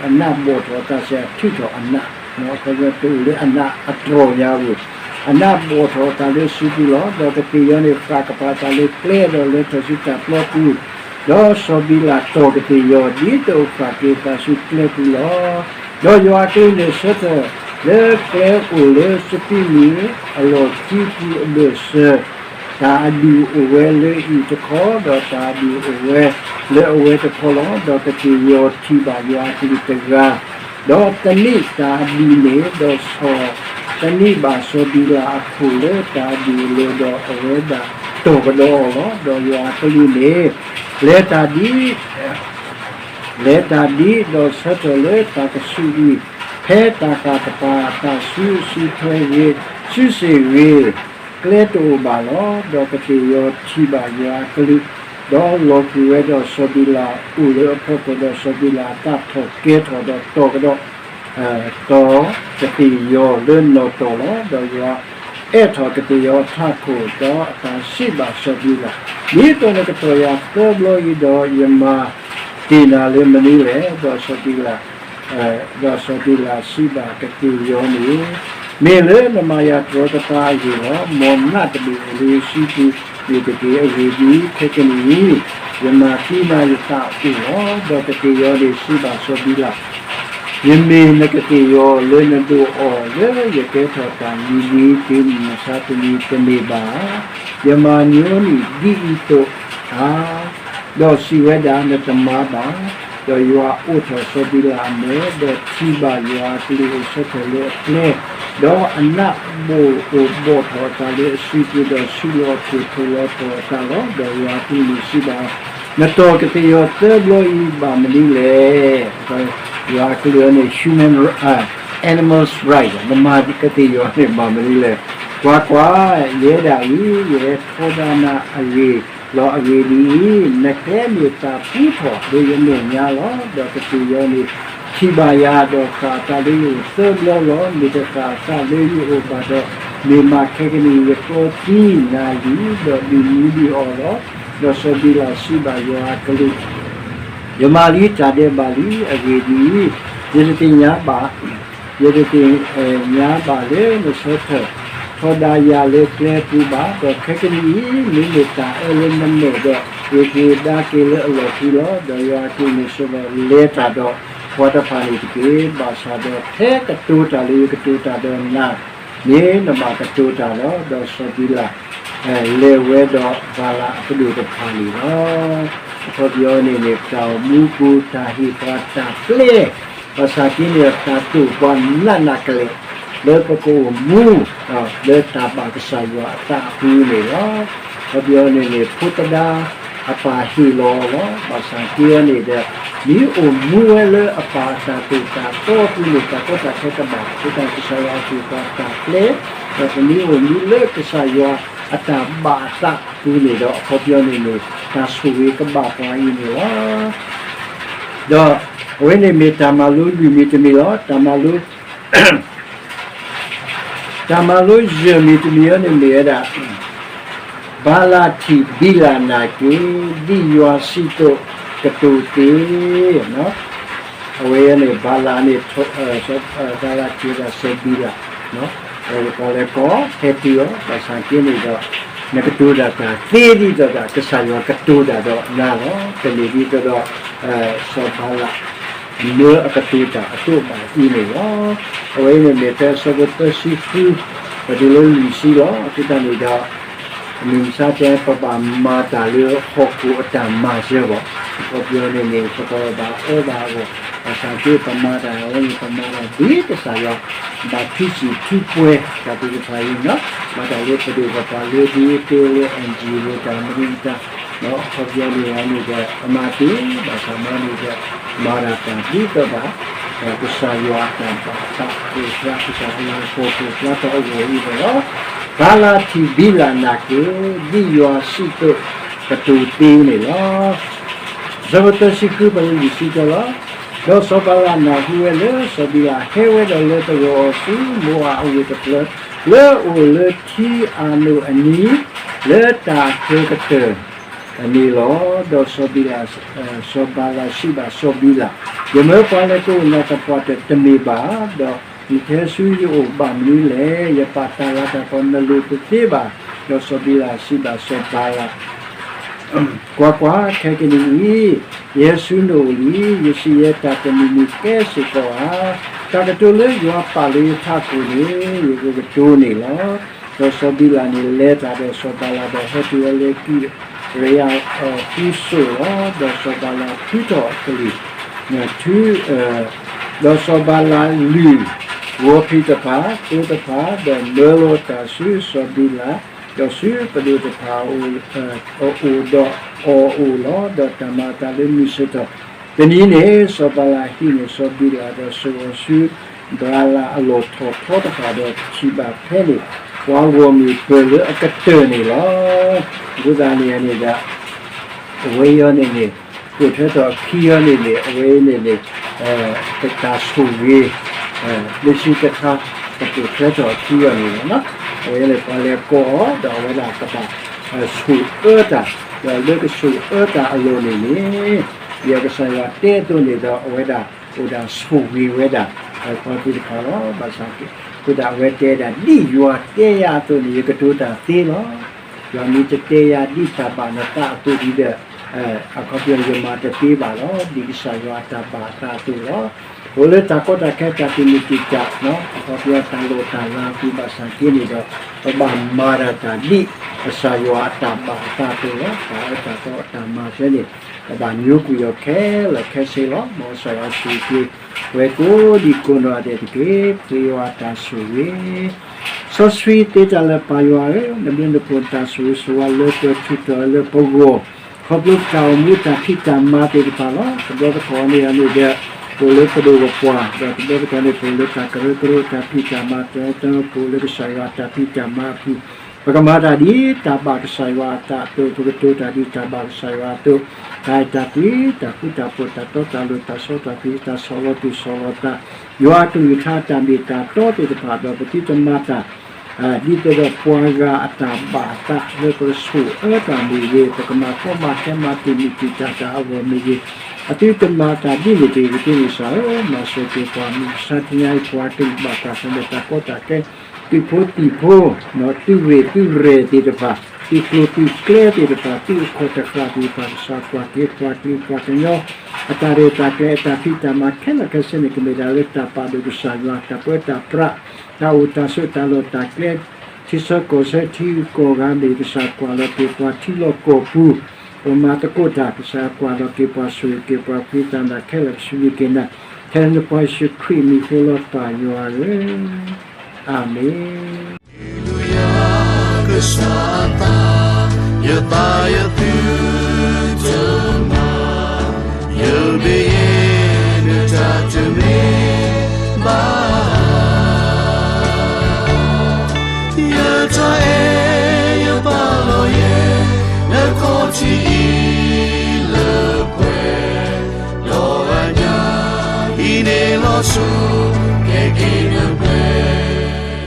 အနးဘီၣ်ထီၣ်အသးစ့ၢ် ထုးထီၣ်အနး, တအိၣ်လၢအနးအတြီၢ်ညါပူၤ, အနးဘီၣ်ထီၣ်အသးလၢအစုပူၤလီၤ. ဒီးကသ့ၣ်ယီၤန့ၣ် ဃၣ်ကပၤအသးလၢကျဲ ဒီးလဲၤထီၣ်ဆူတၢ်ပျီပူၤ, ဒီးစီၤဘံလးတီၢ်ကသ့ၣ်ယီၤ ဒ်သိးဃၣ်က့ၤအသးဆူကျဲပူၤလီၤ. ဒီးယွၤအကလုၢ်န့ၣ်ဆၢထၢၣ်လၢကျဲအိၣ်လၢစပံးမုၢ်အလီၢ်ခံပူၤအဘၢၣ်စၢၤ, တၢ်အဒူၣ်အိၣ်ဝဲလၢအံၤတခီ, ဒီးတၢ်အဒူၣ်အိၣ်ဝဲလၢအဝဲတခီလီၤ. ဒီးကသ့ၣ်ယီၤထံၣ်ဘၣ်ယွၤအကလုၢ်တဂၤ, ဒီးသန့ၤတၢ်အဒူၣ်န့ၣ်, ဒီးဆီၣ်သန့ၤဘၣ်စီၤဘံလးအခိၣ်လၢတၢ်အဒူၣ်အလိၤ, ဒီးအဝဲဒၣ်တီၢ်ကဒီးအီၤလီၤ. ဒီးယွၤအကလုၢ်န့ၣ် လဲၤတၢ်ဒ် လဲၤတၢ်ဒ်ဒီးဆၢထၢၣ်လၢတၢ်ကဆူးအံၤ, ဖဲတၢ်ဃၣ်ကပၤအသးဆူစုထွဲဂ့ၤ, စုစ့ၣ်ဂ့ၤ, ကျဲတအိၣ်ဘၣ်လီၤ. ဒီးကသ့ၣ်ယီၤထံၣ်ဘၣ်ယွၤအကလုၢ်, ဒီးလီၤကွံာ်ဝဲဒီးစီၤဘံလးအိၣ်လၢအဖီခိၣ်, ဒီးစီၤဘံလးအသးထီၣ်ကဲထီၣ်ဒီးတီၢ်ကဒီး တီၢ်ကသ့ၣ်ယီၤလၢနီၢ်တီၢ်လီၤ. ဒီးယွၤအဲၣ်ထီၣ်ကသ့ၣ်ယီၤအထးခိၣ်, ဒီးအသးစံးဘၣ်စီၤဘံလး, ဒ်သိးနကတီၢ်ယၤသၢဘျီအံၤဒီး ယမၤတ့ၢ်နၤလၢမနုၤလဲၣ်. ဒီးစီၤဘံလး ဒီးစီၤဘံလးစံးဘၣ်ကသ့ၣ်ယီၤန့ၣ်, မ့ၢ်လၢနမၤယၤတရီတပါအဂ့ၢ်လီၤ. မ်နးတဘ့ၣ်အိၣ်လၢယစုပူၤန့ၣ်တက့ၢ်. အဂ့ၢ်ဒ်အံၤ, ခဲကနံၣ်အံၤ ယမၤသံနၤယသးအိၣ်လီၤ. ဒီးကသ့ၣ်ယီၤန့ၣ်စံးဘၣ်စီၤဘံလး, ယမ့ၢ်နကသ့ၣ်ယီၤလၢနဒိၣ်အီၤလၢယကဲထီၣ်တၢ်လံၤလံၤတုၤမုၢ်မဆါတနံၤတမ့ၢ်ဘၣ်ဧါ. ယမၤညိနံၣ်ဒ်အံၤသိးဧါ. ဒီးစံးဝဲဒၣ်, နတမၤဘၣ်. ဒီးယွၤအိးထီၣ်စီၤဘံလးအမဲာ်, ဒီးထံၣ်ဘၣ်ယွၤအကလုၢ်အိၣ်ဆၢထၢၣ်လၢအကျဲ, ဒီးအနးဘီၣ်အိၣ်ဘီၣ်ထီၣ်အသးလၢအစုပူၤ, ဒီးဆူလီၤအခိၣ်ထိၣ်လီၤထီၣ်အသးလီၤ. ဒီးယွၤအကလုၢ်န့ၣ်စံးဘၣ်, နတီၢ်ကသ့ၣ်ယီၤသၢဘျီအံၤဘၣ်မနုၤလဲၣ်. ယွၤအကလုၢ်န့ၣ် human, animals right, နမၤကသ့ၣ်ယီၤန့ၣ်ဘၣ်မနုၤလဲၣ်. ကွၢ်ကွၢ်, ယဲဒၣ်အံၤ ယဟဲထီဒါနၤအဂ့ၢ်လီၤ. အဂ့ၢ်ဒ်အံၤ, နကျဲမ့ၢ်သးပူထီၣ်လၢယမဲာ်ညါလီၤ. ဒီးကသ့ၣ်ယီၤန့ၣ်ထံၣ်ဘၣ်ယၤ, ဒီးဃၣ်အသးလၢယအိၣ်သၢဘျီလီၤ. မ့ၢ်တဃၣ်အသးလၢယအိၣ်ဘၣ်ဒီး, မ့ၢ်မးခဲကနံၣ်အံၤ ယကျီသံနၤလံ, ဒီးဒုးမူဒုးအီၣ်လီၤ. ဒီးစီၤဘံလးစံးဘၣ်ယွၤအကလုၢ်, ယမၤလံတၢ်ဒဲးဘးလံ. အဂ့ၢ်ဒ်အံၤ, ယတသ့ၣ်ညါဘၣ် ယတသ့ၣ်ညါဘၣ်လၢနဆၢထၢၣ် ထီဒါယၤလၢကျဲပူၤဘၣ်. ဒီးခဲကနံၣ်အံၤ မ့မ့ၢ်တၢ်အၢလၢနမဲာ်ဒီး, ယက့ၤဒါက့ၤလၢအလီၢ်ခံလီၤ. ဒီးယွၤအကလုၢ်န့ၣ်စံးဘၣ်, လဲၤတၢ်ဒီးပှၤတဖၣ်န့ၣ်တက့ၢ်. ဘၣ်ဆၣ်ဒီးဖဲကတိၤတၢ်လၢယကတိၤတၢ်ဒီးနၤန့ၣ် နဘၣ်ကတိၤတၢ်လီၤ. ဒီးစီၤဘံလး လဲၤဝဲဒီးဘၤလးအပဒိၣ်တဖၣ်န့ၣ်လီၤ. အခီပညီန့ၣ်န့ၣ် တၢ်အိၣ်မူပူၤ တၢ်ဟ့ၣ်ပှၤတၢ်ပျဲ ဘၣ်ဆၣ်က့န့ၣ် တၢ်တိာ်ပှၤနးနးကလဲာ် လၢပကအိၣ်မူ လၢတၢ်ဘၣ်ကစၢ်ယွၤအသးအပူၤန့ၣ်လီၤ. အခီပညီန့ၣ်န့ၣ် ဖိသဒါအပၢ်ဟ့ၣ်လီၤအီၤလီၤ. ဘၣ်ဆၣ်က့အီၤန့ၣ်ဒီး မ့ၢ်အိၣ်မူဝဲလၢအပၢ်အတၢ်သိၣ်တၢ်သီအပူၤန့ၣ် တၢ်ကီတၢ်ခဲတဘၣ်, အဃိသတးကစၢ်ယွၤဟ့ၣ်ပှၤတၢ်ပျဲ, ဒီးပမ့ၢ်အိၣ်မူလၢကစၢ်ယွၤအတၢ်ဘၣ်အသးအပူၤန့ၣ်ဒီး အခီပညီန့ၣ်န့ၣ် တၢ်ဆိၣ်ဂ့ၤကဘၣ်ပှၤအံၤန့ၣ်လီၤ. ဒီးအဝဲန့ၣ်မ့ၢ်တၢ်မၤလိလွံၢ်မံၤတမံၤလီၤ. တၢ်မၤလိ တၢ်မၤလိယဲၢ်မံၤတမံၤအံၤန့ၣ်မ့ၢ်ဝဲဒၣ် ဘၤလးထံၣ်ဘံလးနာ်က့ၤ ဒ်ယွၤစံးသိးကတိၤသ့, အဝဲန့ၣ် ဘၤလးန့ၣ် ဘၤလးထံၣ်ဝဲဒၣ်စီၤဘံလး, ပှၤလဲၤကိးဟဲတုၤအီၤ, ဘၣ်ဆၣ်က့န့ၣ်ဒီး နကတိၤတၢ်တၢ်သ့ဒ်သိးဒီး ကစၢ်ယွၤကတိၤတၢ်ဒီးနၤလီၤ. တမ့ၢ်ဒ်သိးဒီး စီၤဘၤလး မၢအကတိၤတၢ်အသိးဘၣ်အံၤန့ၣ်လီၤ. အဝဲအံၤန့ၣ်မ့ၢ်ဖဲအဆၢဖိသၢဆံဃု ပတုၤလၢလွံၢ်ဆံလီၤ. အဃိသတးန့ၣ်ဒီး မုၢ်မဆါတနံၤ ပဘၣ်မၤတၢ်လၢဟီၣ်ခိၣ်အတၢ်မၤစၢၤဘၣ်. အခီပညီန့ၣ်န့ၣ် ပကဘၣ်အၢဘၣ်အဂီၢ် ဘၣ်ဆၣ်က့ ပမၤတၢ်အဝဲန့ၣ် ပမၤတၢ်ဒ်ကစၢ်ယွၤ ဘၣ်ထုစံးထုပှဲၤတၢ်သ့ၣ်တဖၣ်အံၤန့ၣ် မၤတၢ်လၢပဒိၣ်ပပှၢ်လၢဒ်သိးလၢ NGO တၢ်မနုၤတၢ် အခီပညီန့ၣ်န့ၣ်ဒီး အမၤသ့ ဘၣ်ဆၣ်မၤန့ၣ်ဒီး မၤတၢ်တၢ်ဒ်သိးဘၣ် ကစၢ်ယွၤအတၢ်ဘၣ်သး ကစၢ်အလၤကပီၤ ကဖျါထီၣ်အဂီၢ်အံၤန့ၣ်လီၤ. ဘၤလးထံၣ်ဘံလးနာ်က့ၤ ဒ်ယွၤစံးသိးကတိၤသ့န့ၣ်လီၤ. ဆၢဖိသၢဆံဃု ပတုၤလွံၢ်ဆံတၢလီၤ. ဒီးစီၤဘၤလးနၢ်ဟူဝဲလၢ စီၤဘံလးဟဲဝဲဒီးလၢသရိာ်အစု မိၤအၤအအိၣ်တဖျၢၣ် လၢအအိၣ်လၢထံအၤနိးအနံၤ လၢတၢ်အချၢကတၢၢ်န့ၣ်လီၤ. ဒီးစီၤဘံလး စီၤဘၤလးစံးဘၣ်စီၤဘံလး, ယမၢပှၤလဲၤကအိၣ်နၤသပှၢ်တၢၢ်တမ့ၢ်ဘၣ်, ဒီးနကဟဲဆူယအိၣ်ဘၣ်မနုၤလဲၣ်. ယပာ်တၢ်လၤတၢ်ကပီၤနလိၤတသ့ဘၣ်. ဒီးစီၤဘံလးစံးဘၣ်စီၤဘၤလး, ကွၢ်ကွၢ်, ခဲကနံၣ်အံၤ ယဟဲဆူနအိၣ်လံ, ယစံးယဲတၢ်တမံၤမံၤကဲစ့ၢ်ကီးဧါ. တၢ်ကတိၤလၢယွၤပာ်လၢယထးခိၣ်န့ၣ် ယကကတိၤန့ၣ်လီၤ. ဒီးစီၤဘံလးန့ၣ် လဲၤတၢ်ဒီးစီၤဘၤလးဒီး ဟဲတုၤဝဲလၢကံးရယၤဃူစိၣ်လီၤ. ဒီးစီၤဘၤလးထုးထီၣ်အကလုၢ်, ထုး, ဒီးစီၤဘၤလးလုၢ်ဂီၤဖံးတဖၣ်, သိတဖၣ်, ဒီးမၢလီၤတၢ်ဆူစီၤဘံလး, ဒီးဆူပဒိၣ်တဖၣ်အအိၣ်ဒီးအီၤအအိၣ်လီၤ. ဒီးတၢ်မၤအသးလၢမုၢ်ဆ့ၣ်ထီၣ်တနံၤန့ၣ် စီၤဘၤလးဟံးန့ၢ်စီၤဘံလးဒီးစိာ်အီၤဆူ ဘၤလးအလီၢ်ထီၣ်ထီတဖၣ်ဒီးထံၣ်ဘၣ်ဖဲန့ၣ် ပှၤဂီၢ်မုၢ်ပၢၢ်လၢအကတၢၢ်န့ၣ်လီၤ. အဃိသတးန့ၣ်န့ၣ်ဒီး အဝဲအံၤန့ၣ်န့ၣ် ကိးထွဲထီၣ်အခံအံၤန့ၣ်န့ၣ် အဝဲအံၤန့ၣ်န့ၣ် တၢ်ဆိၣ်ဂ့ၤ လၢဆံတခါ ပကိးထွဲထီၣ်အခံအံၤန့ၣ်လီၤ. အဝဲန့ၣ်ပှၤလဲၤကိးအီၤ ဒီးအဝဲဒၣ်ကဘၣ်ဆိၣ်အၢတၢ်, ဒီးလၢကဆိၣ်အၢတၢ်အလီၢ်န့ၣ်န့ၣ် ယကစၢ်ယွၤတဲအသိးန့ၣ်ဒီး အဝဲဒၣ်အိၣ်ဒၣ်ဆိၣ်ဂ့ၤဝဲဒၣ် ပှၤသ့ၣ်တဖၣ်လီၤ. ဘၣ်ဆၣ်က့ အဃိဒၣ်အဝဲတဲဒၣ် ဒ်ယွၤတဲယၤအသိးန့ၣ် ယကတိၤတၢ်သ့လီၤ. ယွၤမ့ၢ်တတဲယၤဒ်တၢ်ဘၣ်နသးအသိးဒီး အခီပညီယမၤတသ့ဘၣ်လီၤ. ဒ်ကစၢ်ယွၤအတၢ်ဘၣ်အသးအသိးလီၤ. အိၣ်လၢတၢ်ကီတၢ်ခဲတၢ်တံာ်မုၢ်တံာ်တာ် အခီပညီတၢ်လီၢ်တၢ်လၤအပူၤဘၣ်ဆၣ်က့န့ၣ်ဒီး ပဘၣ်မၤတၢ်တၢ်ဒ်ကစၢ်ယွၤအတၢ်ဘၣ်အသးအသိးလီၤ. တၢ်အၢတၢ်သီအတၢ်မၤစၢၤန့ၣ် ပဘၣ်ညိကွံာ်အီၤခဲလၢာ်ခဲဆ့လီၤ. မ်ကစၢ်ယွၤဆိၣ်ဂ့ၤဝဲကိးဒံကိးနီၢ်ဒဲးတက့ၢ်. ပဃ့ယွၤအတၢ်ဆိၣ်ဂ့ၤ စီဆှံသ့တၢ်လၢပၢ်ယွၤဧၢ, နဘျုးနဖှိၣ်တၢ်ဆိၣ်ဂ့ၤဆိၣ်ဝါလၢပှဲၤထူးထီၣ်လၢပဂီၢ်, ခီဖျိတၢ်အိၣ်မူတၢ်ဖံးတၢ်မၤသ့ၣ်တဖၣ်လီၤ. တဘျီတခီၣ်န့ၣ်န့ၣ်ဒီး ပအိၣ်လၢပဒိၣ်ပပှၢ်, ဒီးတဘျီတခီၣ်န့ၣ် ပအိၣ်လၢတၢ်ကရၢကရိတၢ်ဖံးတၢ်မၤ တဘျီတခီၣ် ပအိၣ်လၢကစၢ်ယွၤတၢ်ဖံးတၢ်မၤအပူၤ, ပကမၤတၢ်ဒ်တၢ်ဘၣ်ကစၢ်ယွၤအသးအသိး, ပကတိၤတၢ်ဒ်တၢ်ဘၣ်ကစၢ်ယွၤအသိး, တၢ်အဲၣ်တၢ်ကွံ, တၢ်ဃူတၢ်ဖိး, တၢ်တီတၢ်လိၤ, တၢ်ဆီတၢ်သံ, တၢ်ဆီၣ်လီၤသူၣ်ဆီၣ်လီၤသး, ယွၤအကလုၢ်ကထါတၢ်မ့ၢ်တၢ်တီသ့ၣ်တဖၣ်ဒီး ပသုတမၤတၢ် ဒ်သိးဒီးပှၤဂၤအတၢ်ဘၣ်အသးလၢပကဆိၣ်အၢတၢ်မ့ၢ်ဂ့ၤ, ပကမၤကီမၤခဲမၤတံာ်မုၢ်တံာ်တာ်တၢ်အဂီၢ်မ့ၢ်ဂ့ၤ, အသုတမၤတၢ်ဒ်န့ၣ်တဂ့ၤ, ပသုန့ၣ်စၢ်ဧၢ, မၤစၢၤက့ၤပှၤမုၢ်မဆါတနံၤအံၤ ပှၤကလုာ်ဘၣ်တၢ်ဆၢၣ်မဲာ်တၢ်ကီတၢ်ခဲ, သုးဖိသံၣ်ဖိ, သုးရ့ၣ်သုးရဲၣ်သ့ၣ်တဖၣ်, သုးကျိၤသုးကျဲသ့ၣ်တဖၣ်, သုးအခိၣ်တဃၣ်သ့ၣ်တဖၣ်, ကစၢ်ကွၢ်က့ၤပှၤကလုာ်ပှၤကညီ အတၢ်ရဲၣ်တၢ်ကျဲၤအတၢ်ဖံးတၢ်မၤခဲလၢာ်ခဲဆ့န့ၣ် ကမ့ၢ်ဒၣ်လၢတၢ်ပာ်ဒိၣ်ကစၢ်ယွၤ တၢ်ပၢတၢ်ပြး တၢ်အိၣ်တၢ်ဆိးတၢ်လီၢ်တၢ်ကျဲ ထံဆၢကီၢ်ဆၢ ထံဂုၤကီၢ်ဂၤမ့ၢ်ဂ့ၤ ကစၢ်ကွၢ်လီၤက့ၤပှၤထံလီၢ်ကီၢ်ပူၤ, ပမၤသကိးတၢ် ကစၢ်ယွၤကွၢ်လီၤက့ၤပှၤ ဆိၣ်ဂ့ၤက့ၤပှၤ ပှ့ၤသးနၤခဲလၢာ် ပစံးဘျုးက့ၤနၤ ထဲနဖိယ့ၣ်ၡူးခရံာ်အမံၤအဃိလီၤ ပၢ်ယွၤဧၢ, အၤမ့ၣ်. ကစၢ်အသး ယသးယသုတမၤ ယဘၣ်ယဲ နတၢ်တမ့ၢ်ဘၣ် ယတၢ်အဲၣ် ယပာ်လီၤယဲ နခီၣ်ထံးအံၤလၢပှဲၤ ဒီးအညၣ် ဟံးန့ၢ်လီၤဆူ